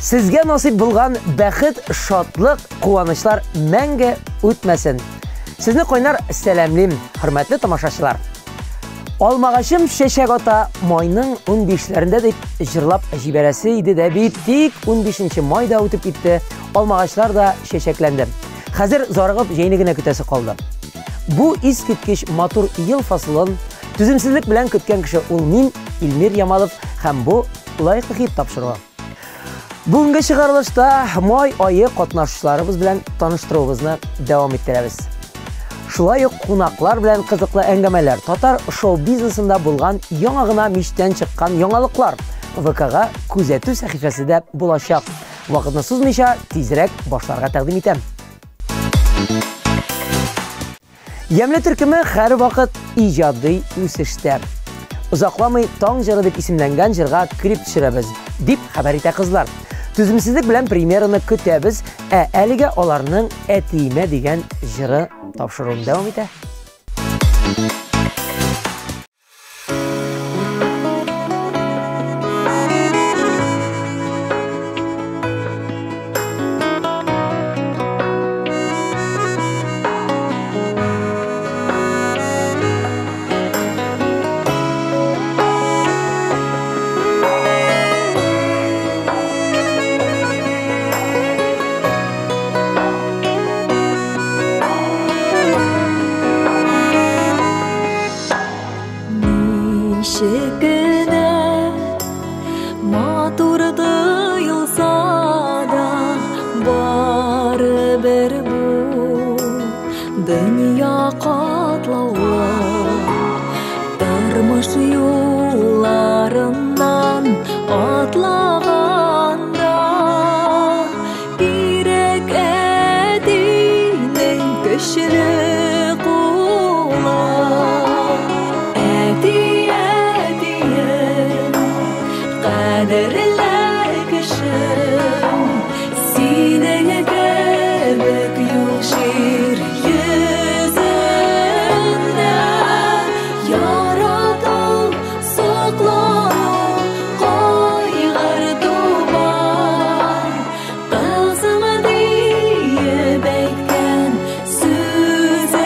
Сезгә насыйп булган бәхет, шатлык, куанычлар мәңге үтмәсен. Сезне кайнар сәламлим, хөрмәтле тамашачылар. Алмагачым чәчәк ата майның 15-ләрендә дип җырлап җибәрәсе иде дә бит, тик 15 май да үтеп китте, алмагачлар да чәчәкләнде. Хәзер зарыгып җәйне генә көтәсе калды. Бу искиткеч матур ел фасылын түземсезлек белән көткән кеше ул мин, Илмир Ямалов, һәм бу лаеклы хит тапшыруы. Бүгенге чыгарылышта май ае катнашучыларыбыз белән таныштыруыбызны дәвам иттерәбез. Шулай ук кунаклар белән кызыклы әңгәмәләр, татар шоу-бизнесында булган яңа гына мичтән чыккан яңалыклар, ВКга күзәтү сәхифәсе дә булачак. Вакытны сузмыйча, тизрәк башларга тәкъдим итәм. Ямьле төркеме һәрвакыт иҗади үсештә. Озакламый Таң җыры дип исемләнгән җырга клип төшерәбез, дип хәбәр итә кызлар. Түземсезлек белән премьераны көтәбез, ә әлегә аларның Әтиемә дигән җыры тапшыруын дәвам итә. Ничек кенә матур тоелса да, барыбер бу дөнья катлаулы. Тормыш юлларыннан атлаганда кирәк әтинең көчле кулы. Әти, әтием, кадерле кешем, синең кебек юк җир йөзендә. Ярату, соклану, кайгырту бар. Кызым диеп әйткән сүзеңдә.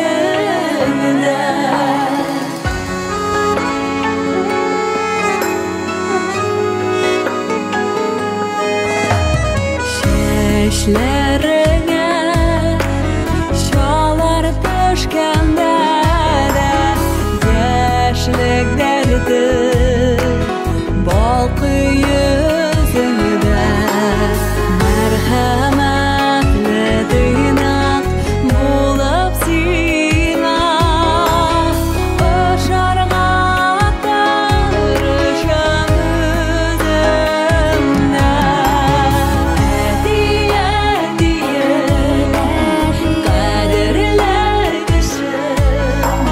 Чәчләреңә чалар төшкәндә дә яшьлек дәрте балкый йөзеңдә. Мәрхәмәтле тыйнак булып сиңа ошарга тырышам үземне. Әти, әтием, кадерле кешем,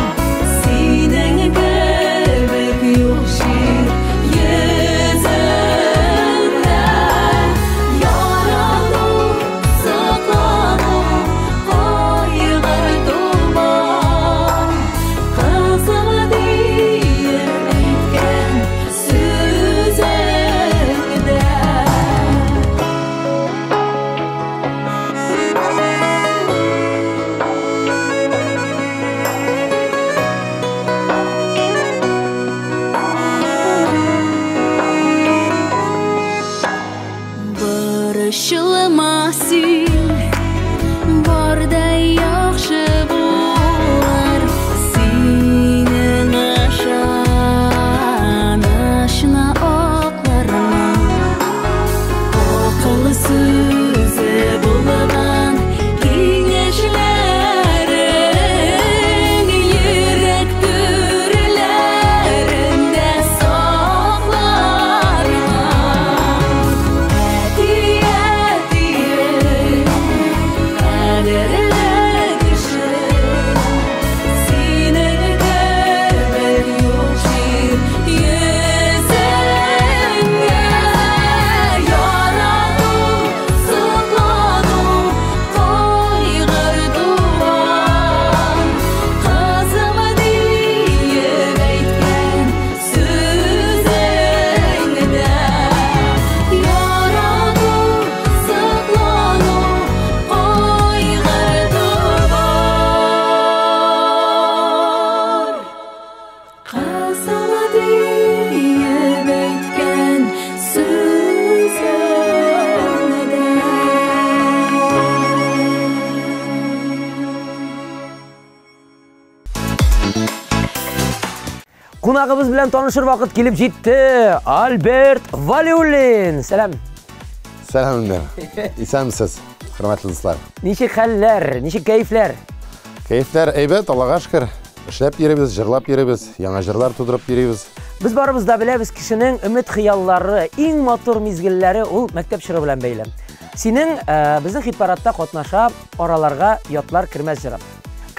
синең кебек юк җир йөзендә. Ярату, соклану, кайгырту бар. Кызым диеп әйткән сүзеңдә. Борчылма син, бар да яхшы булыр. Синең ышанычны аклармын. Акыл сүзе булган киңәшләрең йөрәк түрләрендә саклармын. Әти, әтием, кадерле Кунагыбыз белән танышыр вакыт килеп җитте. Альберт Валиуллин. Сәлам. Сәлам, Илмир. Исәнмесез, хөрмәтле дуслар. Ничек хәлләр, ничек кәефләр? Кәефләр әйбәт, Аллага шөкер. Эшләп йөрибез, җырлап йөрибез, яңа җырлар тудырып йөрибез. Без барыбыз да беләбез, кешенең өмет-хыяллары, иң матур мизгелләре ул мәктәп чоры белән бәйле. Синең э, безнең хит-парадта катнаша араларга ятлар кермәс җыры.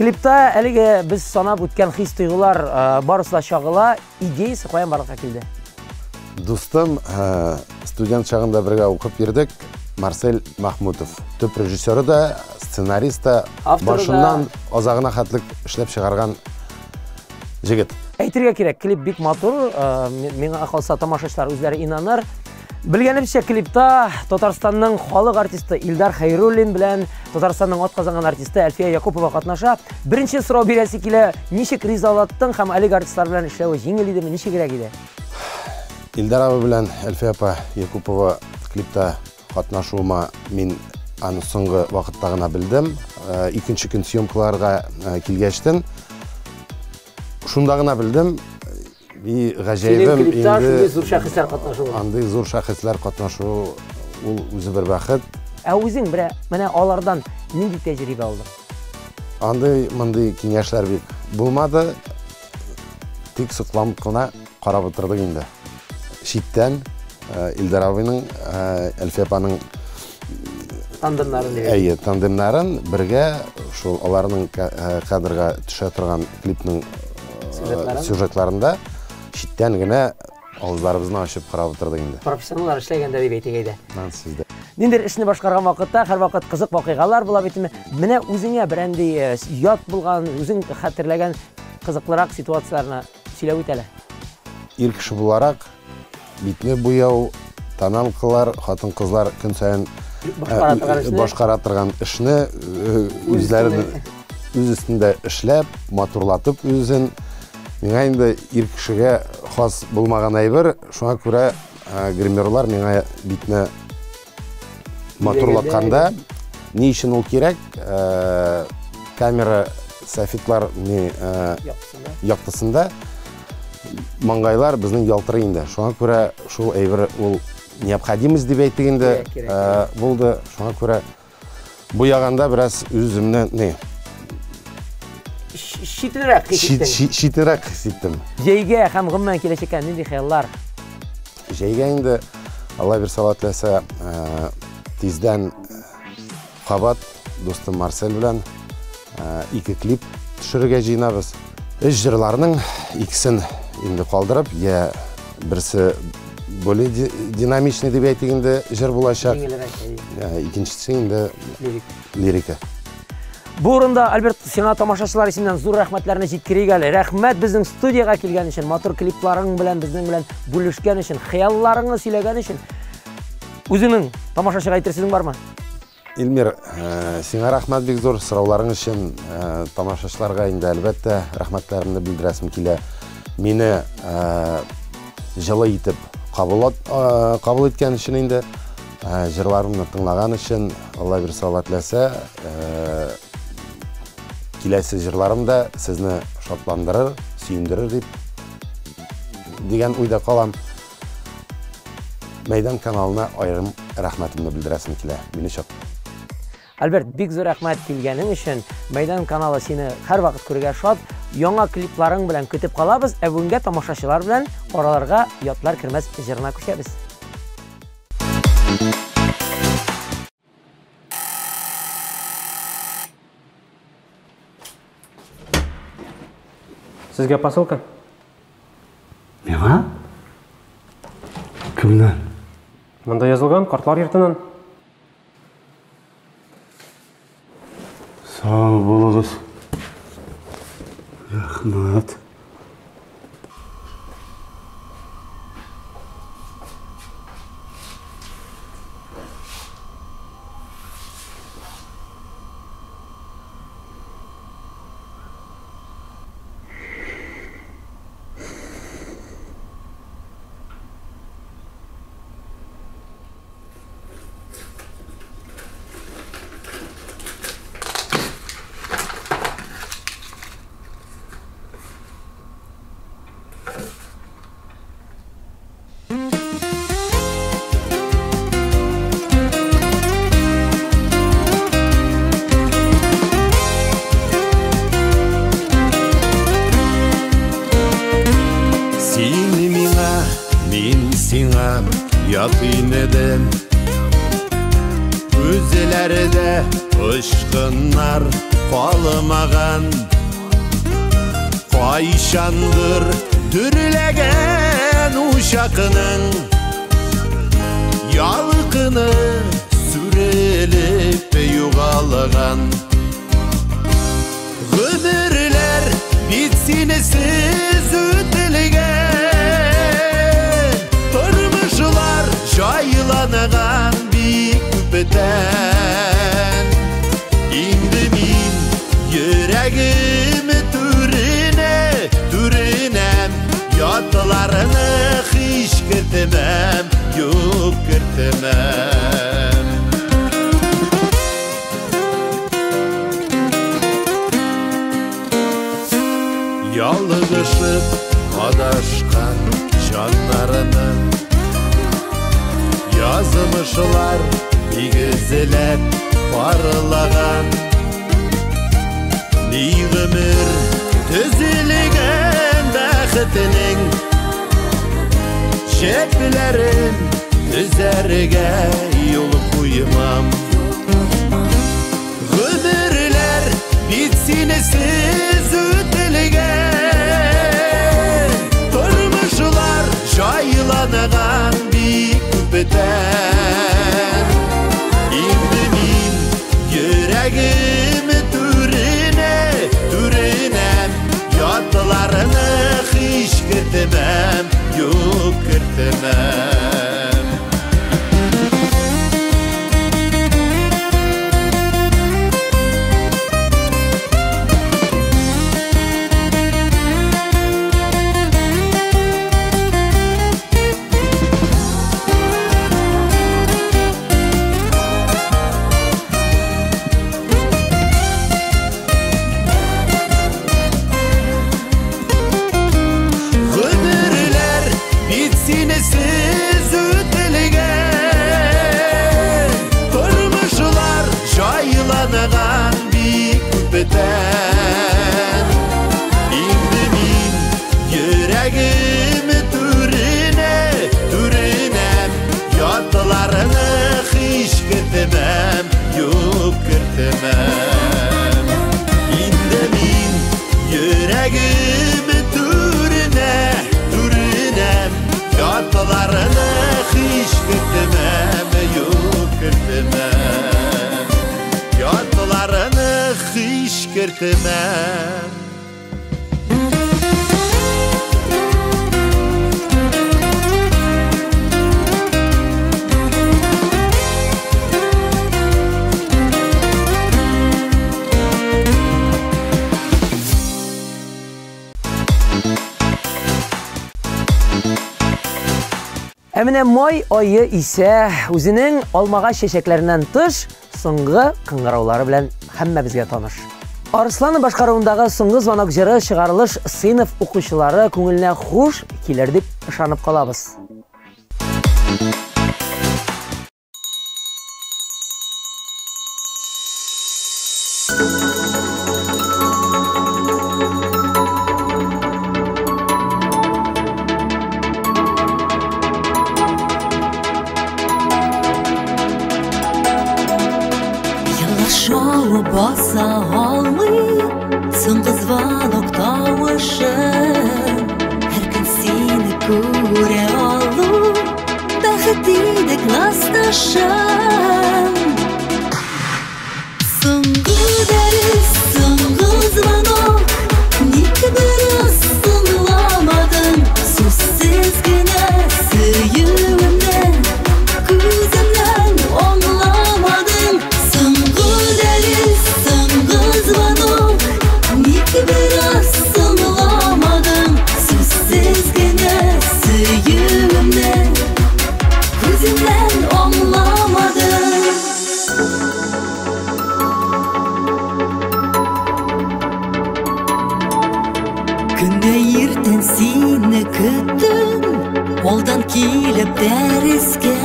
Клипта әлеге без санап үткән хис-тойгылар э, барысы да чагыла. Идеясы каян барлыкка килде? Дустым, э, студент чагында бергә укып йөрдек. Марсель Махмутов. Төп режиссеры да, сценарист та, башыннан азагына хәтлек эшләп чыгарган җегет. Әйтергә кирәк, клип бик матур. Э, миңа калса, тамашачылар үзләре инаныр. Белгәнебезчә, клипта Татарстанның халык артисты Илдар Хәйруллин белән Татарстанның атказанган артисты Әлфия Якупова катнаша. Беренче сорау бирәсе килә, ничек ризалаттың һәм әлеге артистлар белән эшләве җиңел идеме, ничегрәк иде? Илдар абый белән Әлфия апа Якупова клипта катнашуыма мин аны соңгы вакытта гына белдем. Э, икенче көн съемкаларга э, килгәчтен шунда гына белдем. И гаҗәебем инде. Шундый зур шәхесләр катнашу. Андый зур шәхесләр катнашу ул үзе бер бәхет. Ә үзең берә менә алардан нинди тәҗрибә алдың? Андый мондый киңәшләр бик булмады. Тик сокланып кына карап утырдык инде. Читтән э, Илдар абыйның, э, Әлфия апаның тандемнарын дип. Әйе, тандемнарын бергә шул аларның э, кадрга төшә торган клипның э, сюжетларында читтән генә авызларыбызны ачып карап утырдык инде. Профессионаллар эшләгәндә дип әйтик әйдә. Сездә. Ниндидер эшне башкарган вакытта һәрвакыт кызык вакыйгалар була бит. Менә үзеңә берәнди э, ят булган, үзең хәтерләгән кызыклырак ситуацияләрне сөйләп үт әле. Ир кеше буларак Битне буяу, тоналкалар, хатын-кызлар көн саен башкара торган эшне үзләрен үз өстендә эшләп, матурлатып үзен. Миңа инде ир кешегә хас булмаган әйбер, шуңа күрә гримерлар миңа битне матурлатканда ни өчен ул кирәк? Камера софитлар ни яктысында маңгайлар безнең ялтырый инде. Шуңа күрә шул әйбер ул необходимость дип әйтик инде булды. Шуңа күрә буяганда бераз үземне не читенрәк хис иттем. Читенрәк хис иттем. Җәйгә һәм гомумән киләчәккә нинди хыяллар? Җәйгә инде Алла бирсә, Алла теләсә, тиздән Кабат дустым Марсель белән ике клип төшерергә җыенабыз. Өч җырларның икесен инде калдырып, я берсе более динамичный дип әйтик инде җыр булачак. Икенчесе инде лирика. Бу урында, Альберт, сиңа тамашачылар исеменнән зур рәхмәтләрне җиткерик әле. Рәхмәт безнең студиягә килгән өчен, матур клипларың белән безнең белән бүлешкән өчен, хыялларыңны сөйләгән өчен. Үзеңнең тамашачыга әйтер сүзең бармы? Илмир, э, сиңа рәхмәт бик зур сорауларың өчен. Э, тамашачыларга инде әлбәттә рәхмәтләремне белдерәсем килә. Мине э, җылы итеп кабул кабул иткән өчен инде җырларымны тыңлаган өчен, Алла бирсә, Алла теләсә, киләсе җырларым да сезне шатландырыр, сөендерер дип дигән уйда калам. Мәйдан каналына аерым рәхмәтемне белдерәсем килә. Мине чак. Альберт, бик зур рәхмәт килгәнең өчен. Мәйдан каналы сине һәрвакыт күрергә шат. Яңа клипларың белән көтеп калабыз. Ә бүгенгә тамашачылар белән араларга ятлар кермәс җырына күчәбез. Сезгә посылка? Миңа? Кемнән? Монда язылган, картлар йортыннан. Сау булыгыз. Рәхмәт. күрдем. Күзләрдә очкыннар калмаган. Кайчандыр дөрләгән учакның ялкыны сүрелеп югалган. Гомерләр бит синесез үтелгән, тормышлар җайланган бик күптән. Инде мин йөрәгем түренә, түренәм, ятларны һич кертмәм, юк кертмәм. Ялгышып адашкан җаннарны язмышлар игезләп парлаган. Ни гомер төзелгән бәхетенең җепләрен өзәргә юл куймам. Гомерләр бит синесез үтелгән, тормышлар җайланган бик күптән. Инде мин йөрәгем түренә, түренәм, ятларны һич кертмәм, юк кертмәм. Гомерләр бит синесез үтелгән, тормышлар җайланган бик күптән. Инде мин йөрәгем түренә, түренәм, ятларны һич кертмәм, юк кертмәм. Инде мин йөрәгем түренә, түренәм, ятларны һич кертмәм, юк кертмәм. Ятларны һич кертмәм. Ә менә май ае исә үзенең алмагач чәчәкләреннән тыш соңгы кыңгыраулары белән һәммәбезгә таныш. Арыслан башкаруындагы соңгы звонок җыры чыгарылыш сыйныф укучылары күңеленә хуш килер дип ышанып калабыз. Еллар шавы баса алмый соңгы звонок тавышын. Һәр көн сине күрә алу бәхет иде классташым. Соңгы дәрес, соңгы звонок, ник бераз соңламадың? Сүзсез генә сөюемне күземнән аңламадың. Соңгы дәрес, соңгы звонок, ник бераз соңламадың? Сүзсез генә сөюемне күземнән аңламадың. Көндә иртән сине көттем, алдан килеп дәрескә.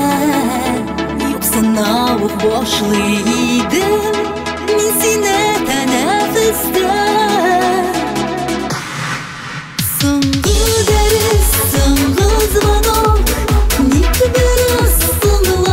Юксына ук башлый идем мин сине тәнәфестә. Соңгы дәрес, соңгы звонок, ник бераз соңламадың?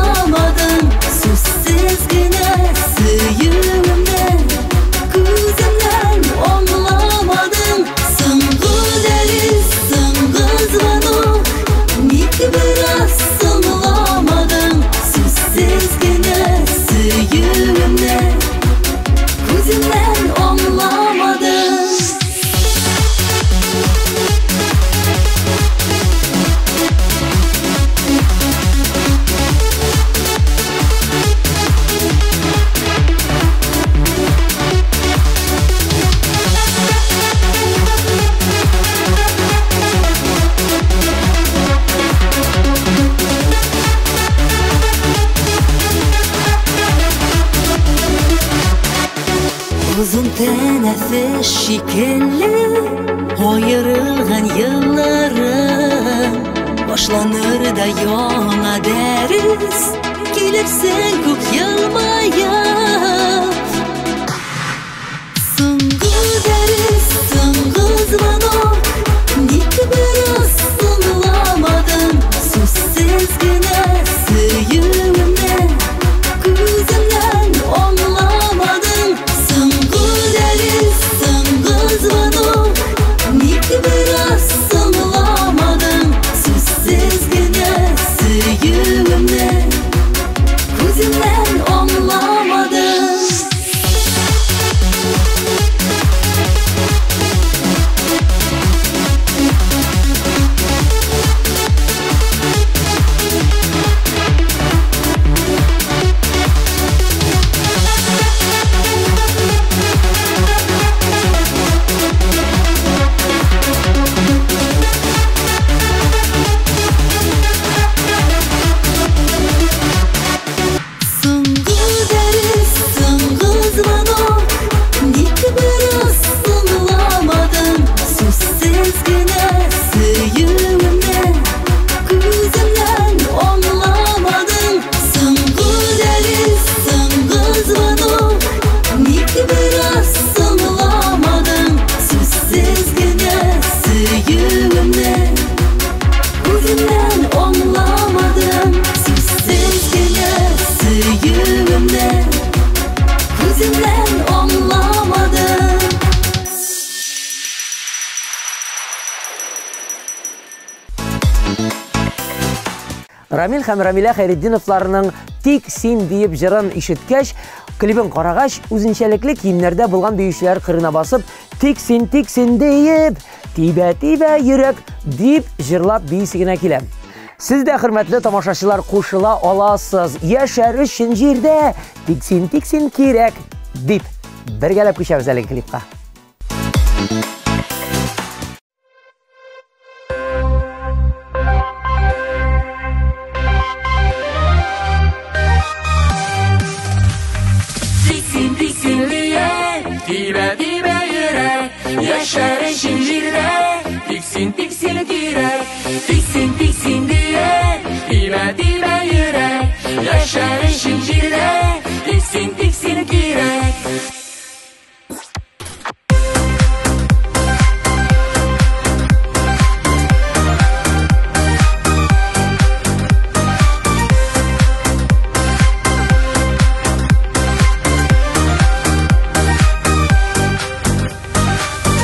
Озын тәнәфес шикелле аерылган елларым, башланыр да яңа дәрес, килерсең күк елмаеп. Соңгы дәрес, соңгы звонок, ник бераз соңламадың, сүзсез генә сөюемне күземнән аңламадың. Соңгы дәрес, соңгы звонок, ник бераз соңламадың, сүзсез генә сөюемне күземнән аңламадың. Соңгы дәрес, соңгы звонок, ник бераз соңламадың, сүзсез генә сөюемне күземнән аңламадың. Соңгы дәрес, соңгы звонок, ник бераз соңламадың, сүзсез генә сөюемне күземнән аңламадың. Сүзсез генә сөюемне күземнән аңламадым. Рамил һәм Рамилә Хәйретдиновларның «Тик син» диеп җырын ишеткәч, клибын карагач, үзенчәлекле киемнәрдә булган биючеләр кырына басып, «Тик син, тик син» диеп, «Тибә-тибә йөрәк» дип җырлап биисе генә килә. Сез дә, хөрмәтле тамашачылар, кушыла аласыз. Яшәр өчен җирдә тик син, тик син кирәк дип. Бергәләп күчәбез әлеге клипка. Тик син, тик син диеп, тибә-тибә йөрәк, яшәр өчен җирдә тик син, тик син кирәк. Тик син, тик син диеп, тибә-тибә йөрәк, яшәр өчен җирдә тик син, тик син кирәк.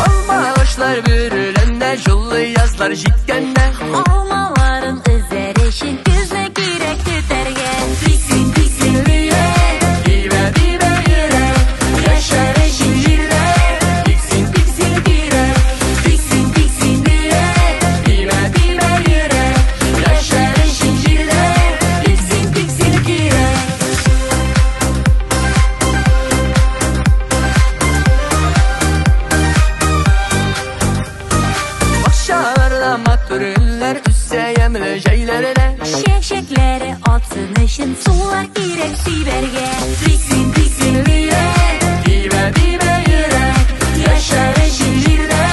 Алмагачлар бөреләнә, җылы язлар җиткәндә, Алмаларын өзәр өчен көзне кирәк көтәргә. Тик син, тик син диеп, тибә-тибә йөрәк, яшәр өчен җирдә тик син, тик син кирәк. Тик син, тик син диеп, тибә-тибә йөрәк, яшәр өчен җирдә тик син, тик син кирәк. Бакчаларда матур гөлләр үсә ямьле җәйләрдә, Чәчәкләре атсын өчен сулар кирәк сибәргә. Тик син, тик син диеп, тибә-тибә йөрәк, яшәр өчен җирдә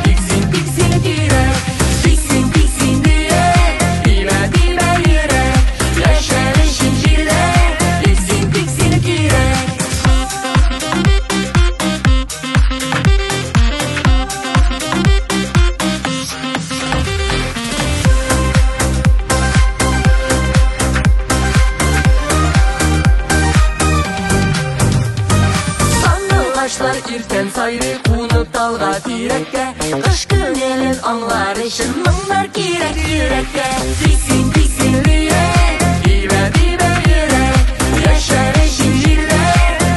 тик син, тик син кирәк. Тик син, тик син диеп, тибә-тибә йөрәк, яшәр өчен җирдә тик син, тик син кирәк. Сандугачлар иртән сайрый кунып талга тирәккә, кыш күңелен аңлар өчен моңнар кирәк йөрәккә. Тик син, тик син диеп, тибә-тибә йөрәк, яшәр өчен җирдә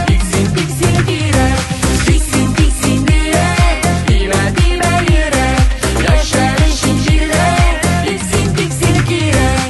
тик син, тик син кирәк. Тик син, тик син диеп, тибә-тибә йөрәк, яшәр өчен җирдә тик син, тик син кирәк.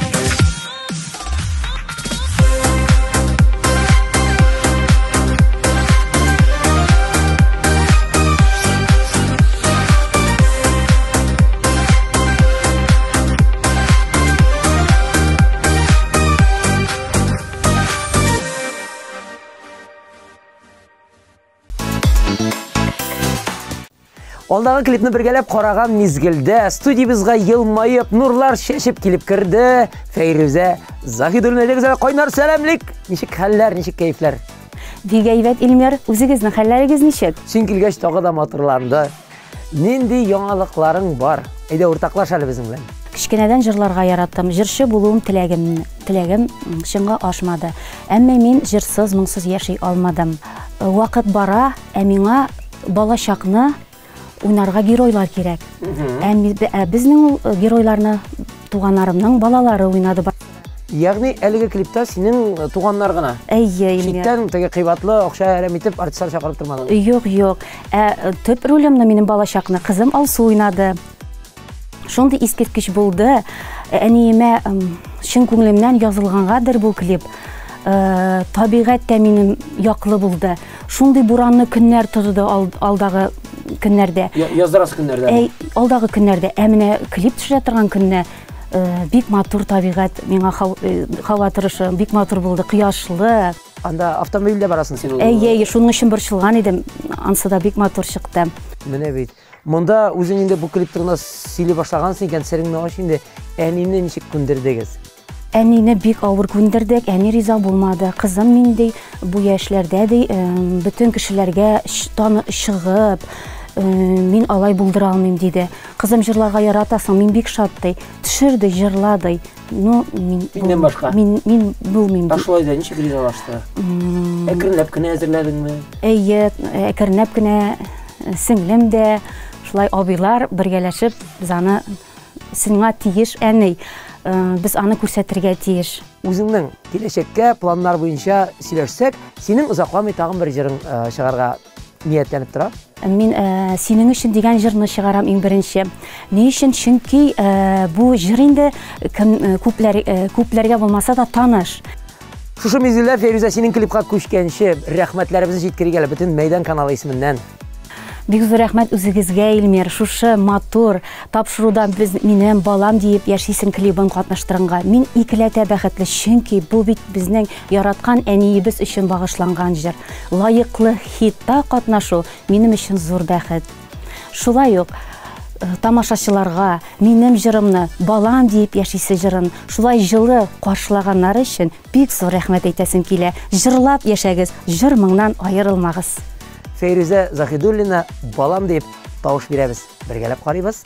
Алдагы клипны бергәләп караган мизгелдә студиябезгә елмаеп, нурлар чәчеп килеп керде Фәйрүзә Заһидуллина. Әйдәгез әле, кайнар сәламлик! Ничек хәлләр, ничек кәефләр? Бик әйбәт, Илмир. Үзегезнең хәлләрегез ничек? Син килгәч тагы да матурланды. Нинди яңалыкларың бар? Әйдә уртаклаш әле безнең белән. Кечкенәдән җырларга яраттым. Җырчы булуым теләгем, теләгем чынга ашмады. Әмма мин җырсыз, моңсыз яши алмадым. Вакыт бара, ә миңа балачакны уйнарга геройлар кирәк. Ә безнең ул геройларны туганнарымның балалары уйнады. Ягъни әлеге клипта синең туганнар гына. Әйе, Илмир. Читтән теге кыйбатлы акча әрәм итеп артистлар чакырып тормадың. Юк, юк. Ә төп ролемне минем балачакны кызым Алсу уйнады. Шундый искиткеч булды. Әниемә чын күңелемнән язылгангадыр бу клип. Табигать тә минем яклы булды. Шундый буранлы көннәр торды алдагы көннәрдә. Яздырасы көннәрдә. Әй, алдагы көннәрдә. Ә менә клип төшерә торган көнне бик матур табигать, миңа һава торышы бик матур булды, кояшлы. Анда автомобильдә барасың син ул. Әйе, әйе, шуның өчен борчылган идем. Ансы да бик матур чыкты. Менә бит. Монда үзең инде бу клип турында сөйли башлагансың икән, сереңне ач инде. Әнине ничек күндердегез? Әнине бик авыр күндердек, әни риза булмады. Кызым мин ди, бу яшьләрдә ди, бөтен кешеләргә чыгып, мин алай булдыра алмыйм диде. Кызым җырларга яратасың, мин бик шат ди. Төшер ди, җырла ди. Ну, мин Миннән башка. Мин булмыйм. Ә шулай да ничек ризалашты? Әкренләп кенә әзерләдеңме? Әйе, әкренләп кенә сеңлем дә, шулай абыйлар бергәләшеп без аны сиңа тиеш, әни. Без аны күрсәтергә тиеш. Үзеңнең киләчәккә планнар буенча сөйләшсәк, синең озакламый тагын бер җырың чыгарга ниятләнеп тора. Мин синең өчен дигән җырны чыгарам иң беренче. Ни өчен? Чөнки бу җыр инде күпләргә булмаса да таныш. Шушы мизгелдә Фәйрүзә синең клипка күчкәнче рәхмәтләребезне җиткерик әле бөтен Мәйдан каналы исеменнән. Бик зур рәхмәт үзегезгә, Илмир. Шушы матур тапшыруда без минем балам диеп яшисең клибын катнаштырганга. Мин икеләтә бәхетле, чөнки бу бит безнең яраткан әниебез өчен багышланган җыр. Лаеклы хитта катнашу минем өчен зур бәхет. Шулай ук тамашачыларга минем җырымны балам диеп яшисе җырын шулай җылы каршылаганнары өчен бик зур рәхмәт әйтәсем килә. Җырлап яшәгез, җыр моңнан аерылмагыз. Фәйрүзә Заһидуллина балам дип тавыш бирәбез. Бергәләп карыйбыз.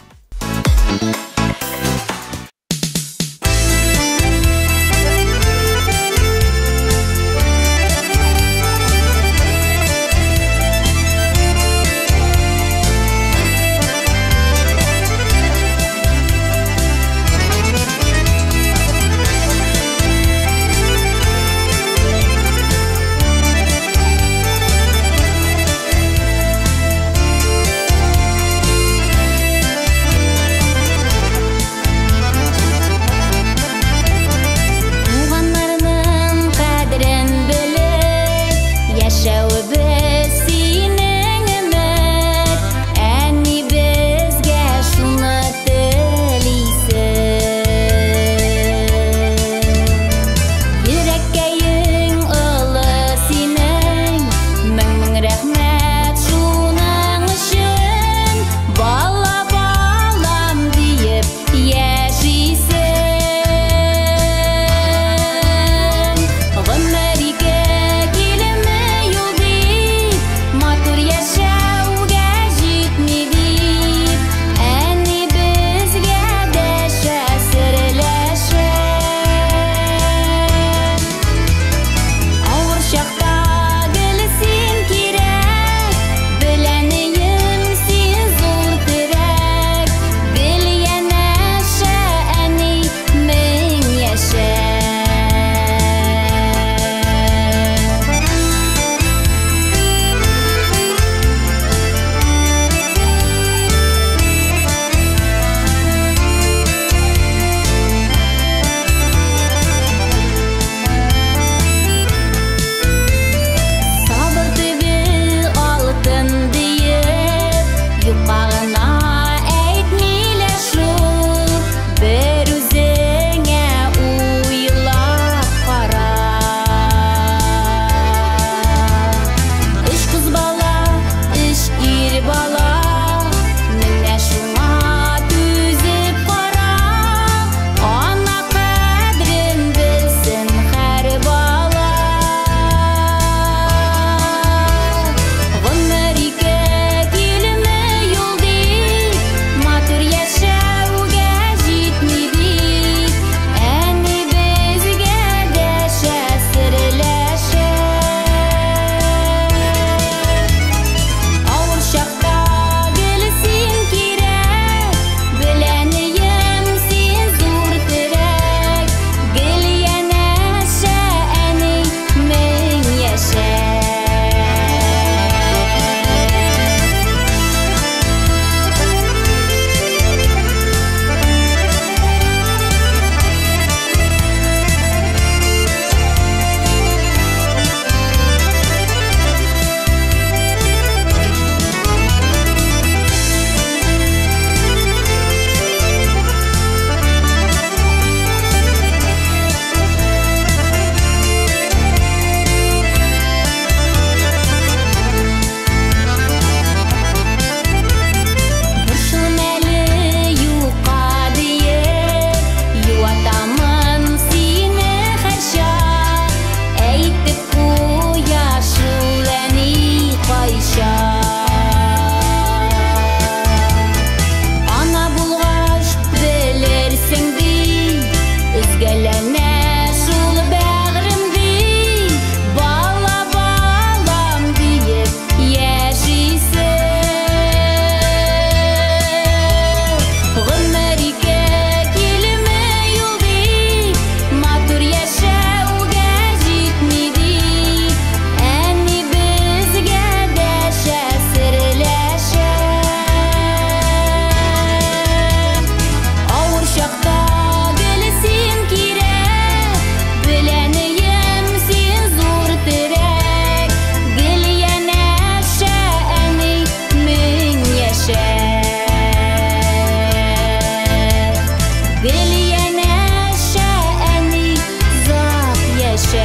яшә.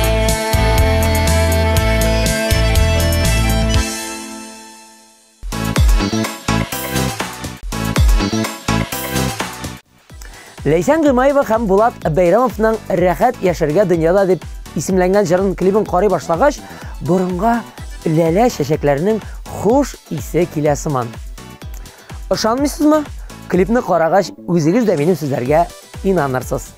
Ләйсән Гыймаева һәм Булат Бәйрәмовның Рәхәт яшәргә дөньяда дип исемләнгән җырын клибын карый башлагач, борынга ләлә чәчәкләренең хуш исе килә сыман. Ышанмыйсызмы? Клипны карагач, үзегез дә минем сүзләргә инанырсыз.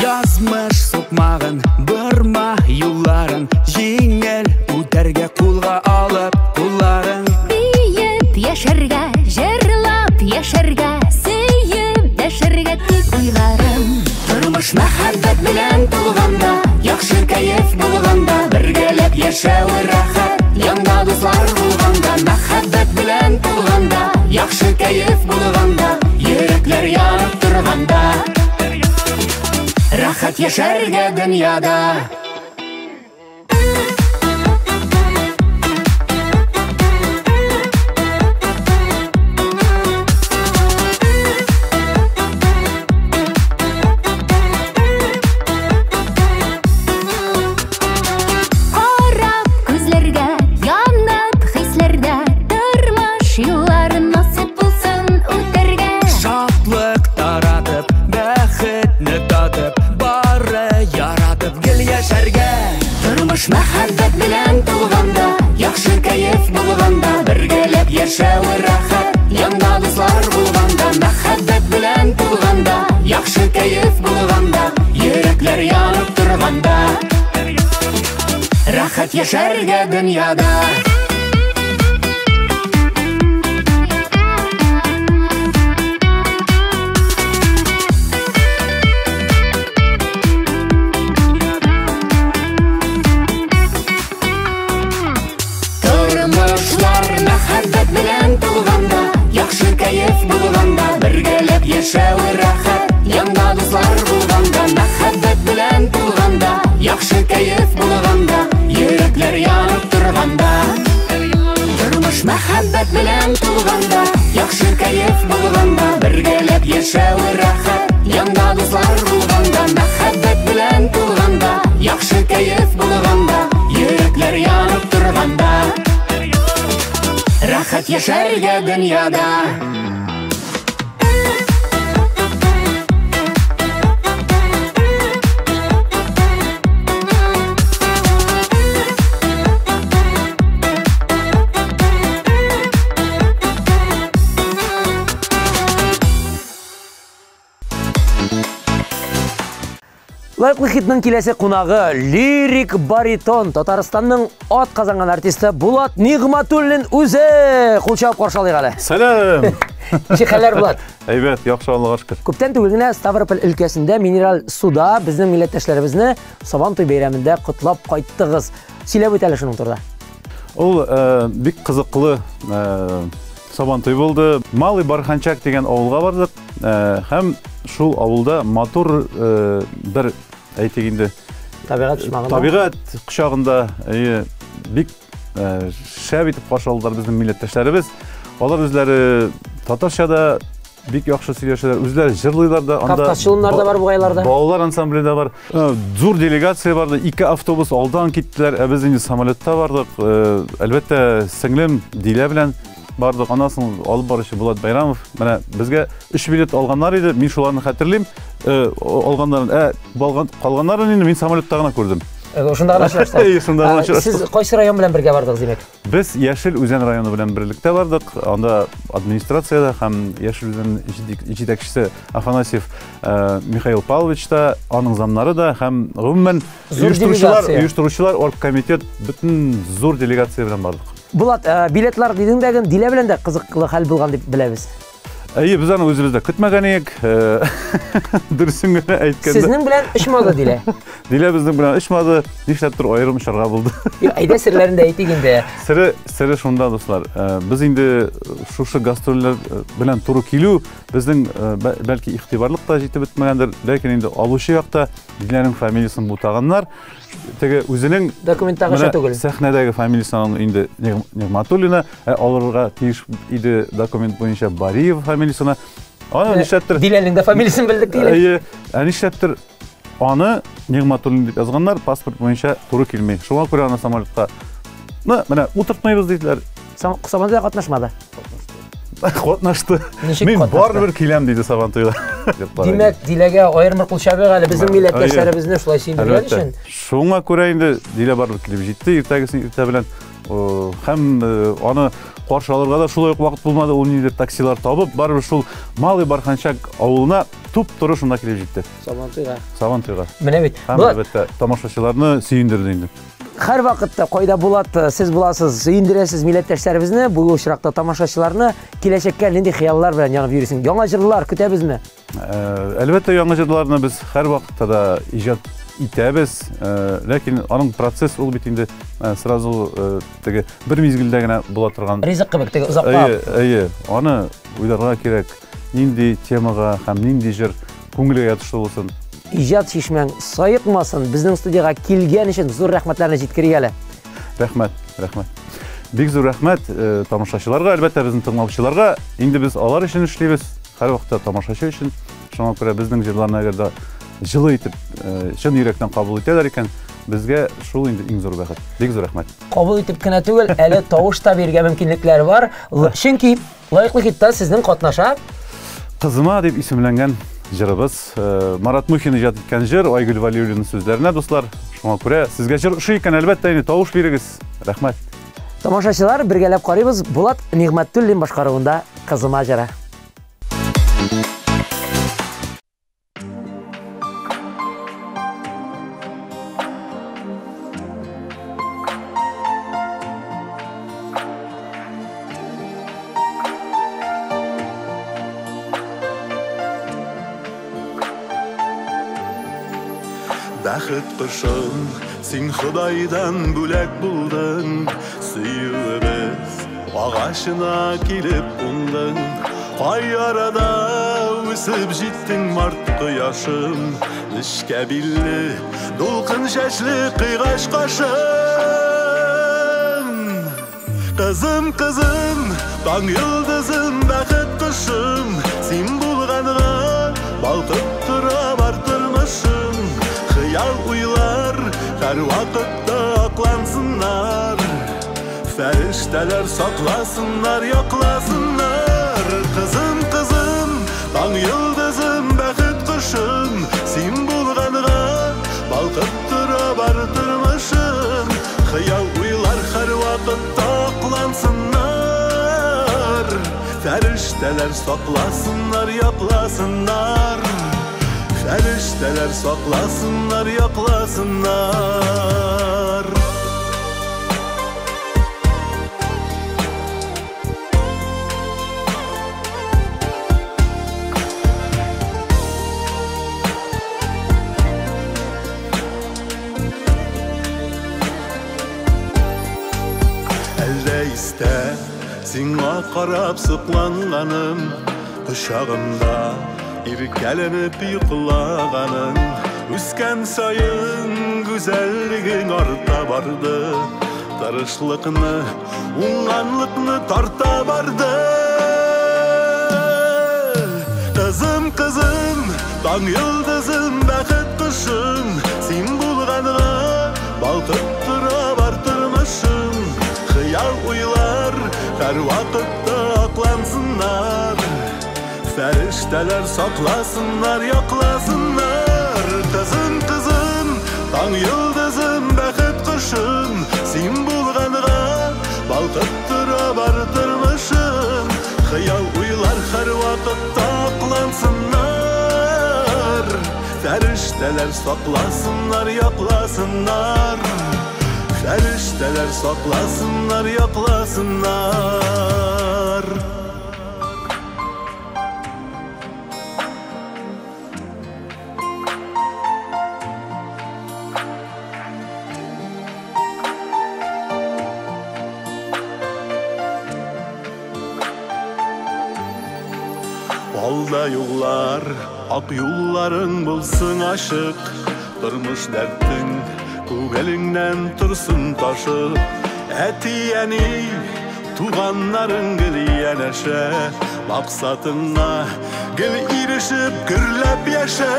Язмыш сукмагын, борма юлларын, җиңел үтәргә кулга алып кулларын. Биеп яшәргә, җырлап яшәргә, сөеп дәшәргә тик уйларым. Тормыш мәхәббәт белән тулганда, яхшы кәеф булганда, бергәләп яшәү рәхәт, янда дуслар булганда, мәхәббәт белән тулганда, яхшы кәеф булганда, йөрәкләр янып торганда, рәхәт яшәргә дөньяда. Карап күзләргә, янып хисләрдә, тормыш юлларын насыйп булсын үтәргә. Шатлык таратып, бәхетне татып, бары яратып гел яшәргә. Тормыш мәхәббәт белән тулганда, яхшы кәеф булганда, бергәләп яшәү рәхәт, янда дуслар булганда, мәхәббәт белән тулганда, яхшы кәеф булганда, йөрәкләр янып торганда, рәхәт яшәргә дөньяда. Тормышлар мәхәббәт белән тулганда, яхшы кәеф булганда, бергәләп яшәү рәхәт, янда дуслар булганда, мәхәббәт белән тулганда, яхшы кәеф булганда, йөрәкләр янып торганда. Тормыш мәхәббәт белән тулганда, яхшы кәеф булганда, бергәләп яшәү рәхәт, янда дуслар булганда, мәхәббәт белән тулганда, яхшы кәеф булганда, йөрәкләр янып торганда, рәхәт яшәргә дөньяда. Лайклы хитның киләсе кунагы лирик баритон, Татарстанның ат казанган артисты Булат Нигъматуллин үзе. Кул чабып каршы алыйк әле. Сәлам! Ничек хәлләр, Булат? Әйбәт, яхшы, Аллага шөкер. Күптән түгел генә Ставрополь өлкәсендә минераль суда безнең милләттәшләребезне Сабантуй бәйрәмендә котлап кайттыгыз. Сөйләп үт әле шуның турында. Ул бик кызыклы Сабантуй булды. Малый Барханчак дигән авылга бардык һәм шул авылда матур бер, әйтик инде, табигать кочагында. Табигать кочагында, әйе, бик шәп итеп каршы алдылар безнең милләттәшләребез. Алар үзләре татарча да бик яхшы сөйләшәләр, үзләре җырлыйлар да. Анда Кавказчылар да бар бугайларда. Балалар ансамбле дә бар. Зур делегация барды, 2 автобус алдан киттеләр, ә без инде самолетта бардык. Әлбәттә, сеңлем Дилә белән бардык. Аннан соң алып баручы Булат Байрамов. Менә безгә 3 билет алганнар иде, мин шуларны хәтерлим. Алганнарын, калганнарын инде мин самолетта гына күрдем. Шунда гына очраштык. Әйе, шунда гына очраштык. Сез кайсы район белән бергә бардыгыз, димәк? Без Яшел Үзән районы белән берлектә бардык. Анда администрациядә һәм Яшел Үзән җитәкчесе Афанасьев Михаил Павлович та, аның замнары да һәм гомумән оештыручылар, оргкомитет бөтен зур делегация белән бардык. Булат, билетлар дидең дә, Дилә белән дә кызыклы хәл булган дип беләбез. Әйе, без аны үзебез дә көтмәгән идек. Дөресен генә әйткәндә. Сезнең белән очмады Дилә. Дилә безнең белән очмады. Нишләптер аерым очарга булды. Юк, әйдә серләрен дә әйтик инде. Сере, сере шунда, дуслар. Без инде шушы гастрольләр белән туры килү безнең бәлки игътибарлык та җитеп бетмәгәндер, ләкин инде алучы якта Диләнең фамилиясен бутаганнар. Теге үзенең документтагыча түгел. Сәхнәдәге фамилиясе аның инде Нигматуллина, ә алырга тиеш иде документ буенча Бариев фамилиясенә. Аны нишләптер? Диләнең дә фамилиясен белдек диләр. Әйе, ә нишләптер аны Нигматуллин дип язганнар, паспорт буенча туры килми. Шуңа күрә аны самолетка Ну, менә утыртмыйбыз диделәр. Сабантуйда катнашмады. Катнашты. Мин барыбер киләм диде Сабантуйга. Димәк, Диләгә аерым бер кул чабыйк әле безнең милләттәшләребезне шулай сөендергән өчен. Шуңа күрә инде Дилә барыбер килеп җитте иртәгесен иртә белән. Һәм аны каршы алырга да шулай ук вакыт булмады. Ул ниндидер таксилар табып, барыбер шул Малый Барханчак авылына туп-туры шунда килеп җитте. Сабантуйга. Сабантуйга. Менә бит. Һәм әлбәттә тамашачыларны сөендерде инде. Һәр вакытта кайда Булат, сез буласыз, сөендерәсез милләттәшләребезне, бу очракта тамашачыларны. Киләчәккә нинди хыяллар белән янып йөрисең? Яңа җырлар көтәбезме? Әлбәттә, яңа җырларны без һәр вакытта да иҗат итәбез. Ләкин аның процесс ул бит инде сразу теге бер мизгелдә генә була торган. Ризык кебек теге озаклап. Әйе, әйе. Аны уйларга кирәк. Нинди темага һәм нинди җыр күңелгә ятышлы булсын. Иҗат чишмәң саекмасын, безнең студиягә килгән өчен зур рәхмәтләрне җиткерик әле. Рәхмәт, рәхмәт. Бик зур рәхмәт тамашачыларга, әлбәттә, безнең тыңлаучыларга. Инде без алар өчен эшлибез, һәрвакытта тамашачы өчен. Шуңа күрә безнең җырларны әгәр дә җылы итеп, чын йөрәктән кабул итәләр икән, безгә шул инде иң зур бәхет. Бик зур рәхмәт. Кабул итеп кенә түгел, әле тавыш та бирергә мөмкинлекләре бар. Чөнки Лаеклы хитта сезнең катнаша. Кызыма дип исемләнгән җырыбыз. Марат Мухин иҗат иткән җыр, Айгөл Валиуллина сүзләренә, дуслар. Шуңа күрә сезгә җыр ошый икән, әлбәттә, инде тавыш бирегез. Рәхмәт. Тамашачылар, бергәләп карыйбыз Булат Нигъмәтуллин башкаруында Кызыма җыры. Бәхет кошым, син Ходайдан бүләк булдың, сөюебез агачына килеп кундың. Кай арада үсеп җиттең март кояшым, нечкә билле, дулкын чәчле кыйгач кашың. Кызым, кызым, таң йолдызым, бәхет кошым, син булганга балкып тора бар тормышым. Хыял уйлар һәрвакытта аклансыннар, фәрештәләр сакласыннар, якласыннар. Кызым, кызым, таң йолдызым, бәхет кошым, син булганга балкып тора бар тормышым. Хыял уйлар һәрвакытта аклансыннар, фәрештәләр сакласыннар, якласыннар. Фәрештәләр сакласыннар, якласыннар. Әллә истә сиңа карап сокланганым, кочагымда иркәләнеп йоклаганың. Үскән саен гүзәллегең арта барды, тырышлыкны, уңганлыкны тарта барды. Кызым, кызым, таң йолдызым, бәхет кошым, син булганга балкып тора бар тормышым. Хыял уйлар һәрвакытта аклансыннар, фәрештәләр сакласыннар, якласыннар. Кызым, кызым, таң йолдызым, бәхет кошым, син булганга балкып тора бар тормышым. Хыял уйлар һәрвакытта аклансыннар, фәрештәләр сакласыннар, якласыннар. Фәрештәләр сакласыннар, якласыннар. Алда юллар, ак юлларың булсын ачык, тормыш дәртең күңелеңнән торсын ташып. Әти-әни, туганнарың гел янәшә, максатыңа гел ирешеп, гөрләп яшә.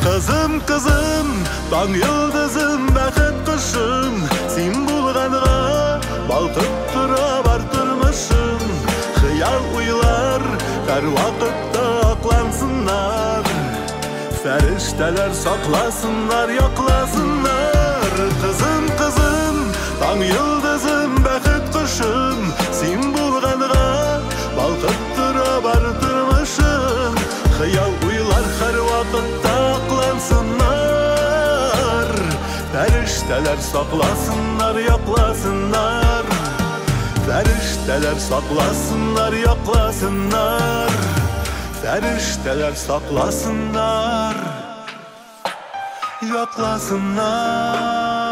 Кызым, кызым, таң йолдызым, бәхет кошым, син булганга балкып тора бар тормышым. Хыял уйлар һәр вакытта аклансыннар, фәрештәләр сакласыннар, якласыннар. Кызым, кызым, таң йолдызым, бәхет кошым, син булганга балкып тора бар тормышым. Хыял уйлар һәр вакытта аклансыннар, фәрештәләр сакласыннар, якласыннар. Фәрештәләр сакласыннар, якласыннар. Фәрештәләр сакласыннар, якласыннар.